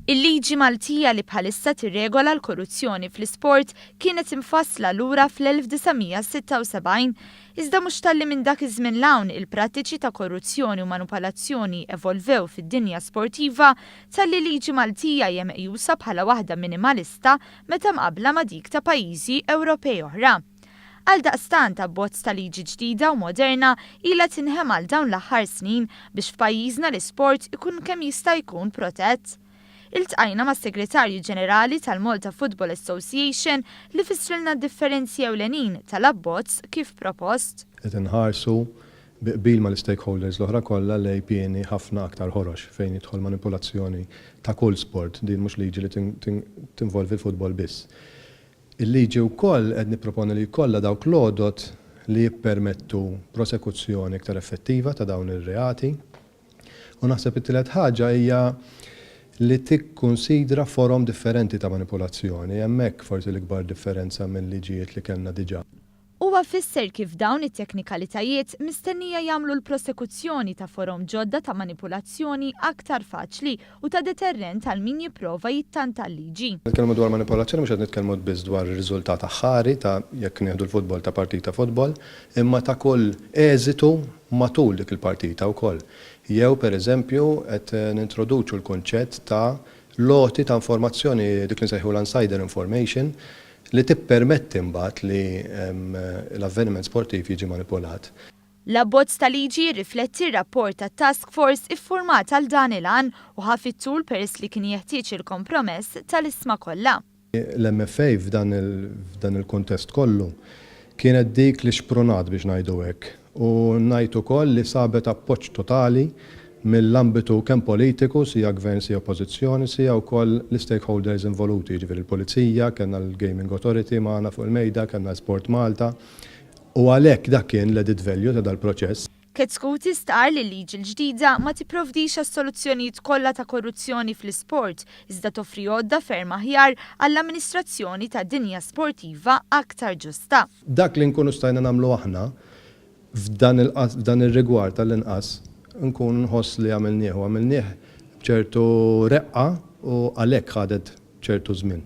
Il-liġi Maltija li bħalissa tirregola l-korruzzjoni fl-isport kienet imfassla lura fl-1976. Iżda mhux talli minn dak iż-żmien 'l hawn il-prattiċi ta' korruzzjoni u manupalazzjoni evolvew fid-dinja sportiva, talli liġi Maltija hija meqjusa bħala waħda minimalista meta mqabbla ma' dik ta' pajjiżi Ewropej oħra. Għaldaqstant abbozz ta' liġi ġdida u moderna ilha tinħema għal dawn l-aħħar snin biex f'pajjiżna l-isport ikun kemm jista' jkun protett. Iltqajna mas-Segretarju Ġenerali tal-Malta Football Association li fissrilna d-differenzi ewlenin tal-abbozz kif propost. Qed inħarsu, bi qbil mal-istakeholders l-oħra kollha, lejn pieni ħafna aktar ħorox fejn jidħol manipulazzjoni ta' kull sport, din mhux liġi li tinvolvi l-futbol biss. Il-liġi wkoll qed nipproponi li jkollha dawk l-għodod li jippermettu prosekuzzjoni iktar effettiva ta' dawn ir-reati. U naħseb it-tielet ħaġa hija li tikkunsidra forom differenti ta' manipulazzjoni. Hemmhekk forsi l-ikbar differenza minn liġijiet li kellna diġà. Huwa fisser kif dawn it-teknikalitajiet mistennija jagħmlu l-prosekuzzjoni ta' forom ġodda ta' manipulazzjoni aktar faċli u ta' deterrent għal min jipprova jittanta l-liġi. Nitkellmu dwar manipolazzjoni mhux qed nitkellmu biss dwar ir-riżultat aħħari ta' jekk nieħdu l-futbol ta' partita futbol, imma ta' kull eżitu matul dik il-partita wkoll. Jew per eżempju qed nintroduċu l-kunċett ta' l-għoti ta' informazzjoni dik li nsejħulha insider information li tippermetti mbagħad li l-avveniment sportiv jiġi manipulat. L-abbozz ta' liġi jirrifletti r-rapport tat-task force iffurmat għal dan il-għan u ħa fit-tul peress li kien jeħtieġ il-kompromess tal-isma kollha. L-MFA f'dan il-kuntest kollu kienet dik li xprunat biex ngħidu hekk u ngħid ukoll li sabet appoġġ totali mill-ambitu kemm politiku, sia Gvern sia Oppożizzjoni, sia wkoll l-istakeholders involuti, jiġifieri l-Pulizija, kellna l-Gaming Authority magħna fuq il-mejda, kellna Sport Malta u għalhekk dak kien l-added value ta' dal-proċess. Chetcuti stqarr li l-liġi l-ġdida ma tipprovdix għas-soluzzjonijiet kollha ta' korruzzjoni fl-isport iżda toffri għodda ferm aħjar għall-amministrazzjoni ta' dinja sportiva aktar ġusta. Dak li nkunu stajna nagħmlu aħna F'dan f'dan ir-rigward tal-inqas nkun nħoss li għamilnieh u għamilnieh b'ċertu reqqa u għalhekk ħadet ċertu żmien.